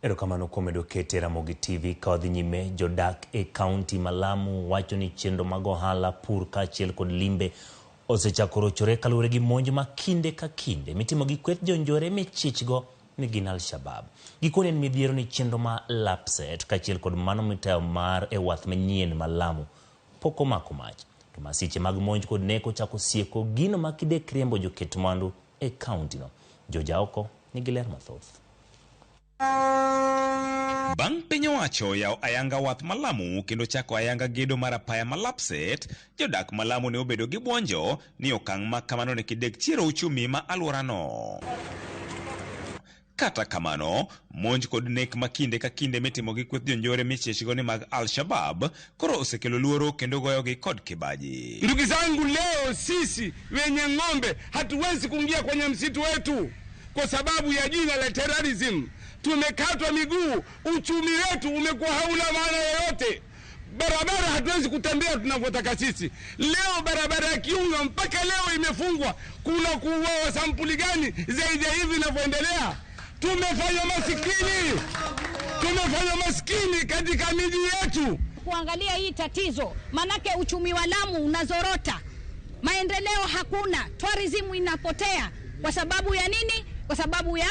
Erokamano kuom medo kete Ramogi TV. Ka wadhi nyime, jodak e kaunti ma Lamu wacho ni chenro mag ohala, pur kaachiel kod limbe osechako rochore kaluwore gi monj ma kinde ka kinde mitimo gi kweth jonjore michichgo ni gin Al-Shabab. Gikone en midhiero ni chenro ma Lapsset kaachiel kod mano mitayo mar e wath manyien ma Lamu pok omako mach. To masiche mag monj kod nek ochako sieko gino ma kidek riembo joket mwandu e kaunti no. George Aoko nigi ler mathoth. Bang' piny owacho yawo ayanga wath ma Lamu kendo chako ayanga gedo mar apaya ma Lapsset, jodak ma Lamu ne obedo gi buonjo ni okang' ma kamano ne kidek chiero uchumi ma alworano. Kata kamano, monj kod nek ma kinde ka kinde mitimo gi kweth jonjore michichgo ni mag Al-Shabab koro osekelo luoro kendo goyogi kod kibaji. Ndugu zangu, leo sisi wenye ng'ombe hatuwezi kuingia kwenye msitu wetu kwa sababu ya jina la terrorism. Tumekatwa miguu, uchumi wetu umekuwa hauna maana yoyote. Barabara hatuwezi kutembea tunavyotaka sisi. Leo barabara ya Kiunga mpaka leo imefungwa. Kuna kuuawa sampuli gani zaidi ya hivi inavyoendelea? Tumefanya masikini, tumefanya masikini katika miji yetu. Kuangalia hii tatizo, manake uchumi wa Lamu unazorota, maendeleo hakuna, tourism inapotea. Kwa sababu ya nini? Kwa sababu ya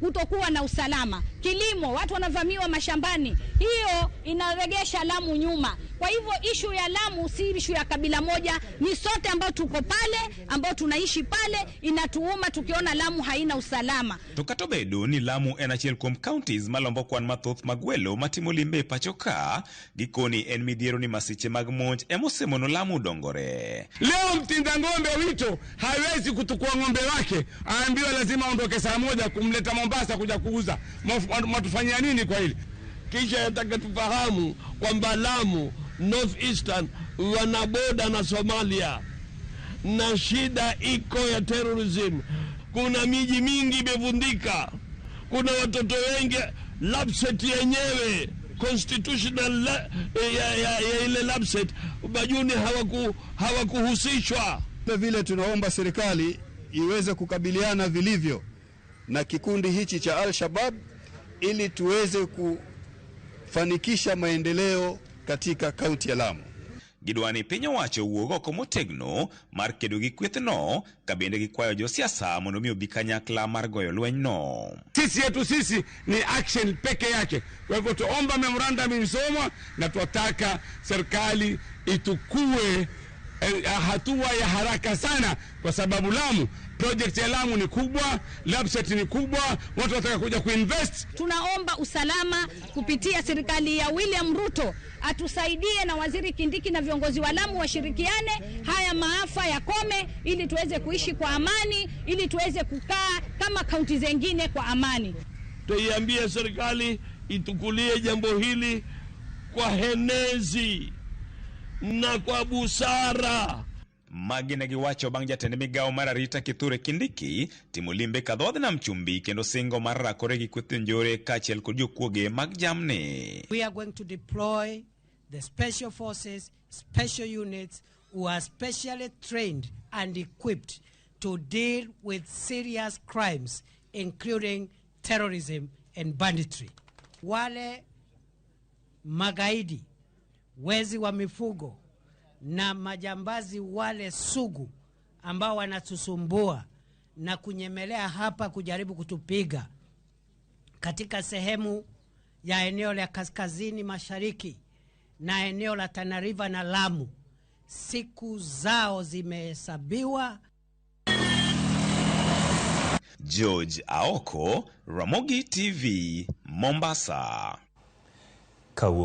kutokuwa na usalama. Kilimo, watu wanavamiwa mashambani, hiyo inaregesha Lamu nyuma. Kwa hivyo ishu ya Lamu si ishu ya kabila moja, ni sote ambao tuko pale, ambao tunaishi pale, inatuuma tukiona Lamu haina usalama. To kata obedo ni Lamu en achiel kuom counties malombo kwan mathoth mag welo matimo limbe e pacho ka, gikoni en midhiero ni masiche mag monj emosemono Lamu dongore. Leo mtinda ng'ombe wito hawezi kutukua ng'ombe wake, aambiwa lazima aondoke saa 1 kumleta Mombasa kuja kuuza. Mwatufanyia nini kwa hili? Kisha yataka tufahamu kwamba Lamu North Eastern wana boda na Somalia na shida iko ya terrorism. Kuna miji mingi imevundika, kuna watoto wengi. Lapsset yenyewe constitutional ya ile Lapsset Bajuni hawakuhusishwa. Vile tunaomba serikali iweze kukabiliana vilivyo na kikundi hichi cha Al-Shabaab ili tuweze kufanikisha maendeleo katika kaunti ya Lamu. Gidwani piny owacho owuog oko motegno mar kedo gi kwethno ka bende gikwayo josiasa mondo mi obi kanyakla mar goyo lweny no. Sisi yetu sisi ni action peke yake. Kwa hivyo tuomba memorandum isomwa na tuataka serikali itukue hatua ya haraka sana, kwa sababu Lamu, project ya Lamu ni kubwa, Lapsset ni kubwa, watu wataka kuja kuinvest. Tunaomba usalama kupitia serikali ya William Ruto atusaidie, na Waziri Kindiki na viongozi wa Lamu washirikiane, haya maafa yakome, ili tuweze kuishi kwa amani, ili tuweze kukaa kama kaunti zingine kwa amani. Tuiambie serikali itukulie jambo hili kwa henezi na kwa busara. Magi ne giwacho bang' jatend migawo mar arita Kithure Kindiki timo limbe ka dhodh nam chumbi kendo singo mar rakore gi kweth jonjore kaachiel kod jokuoge mag jamni. We are going to deploy the special forces, special units who are specially trained and equipped to deal with serious crimes including terrorism and banditry. Wale magaidi, wezi wa mifugo na majambazi wale sugu ambao wanatusumbua na kunyemelea hapa kujaribu kutupiga katika sehemu ya eneo la kaskazini mashariki na eneo la Tana River na Lamu, siku zao zimehesabiwa. George Aoko, Ramogi TV, Mombasa. Kawo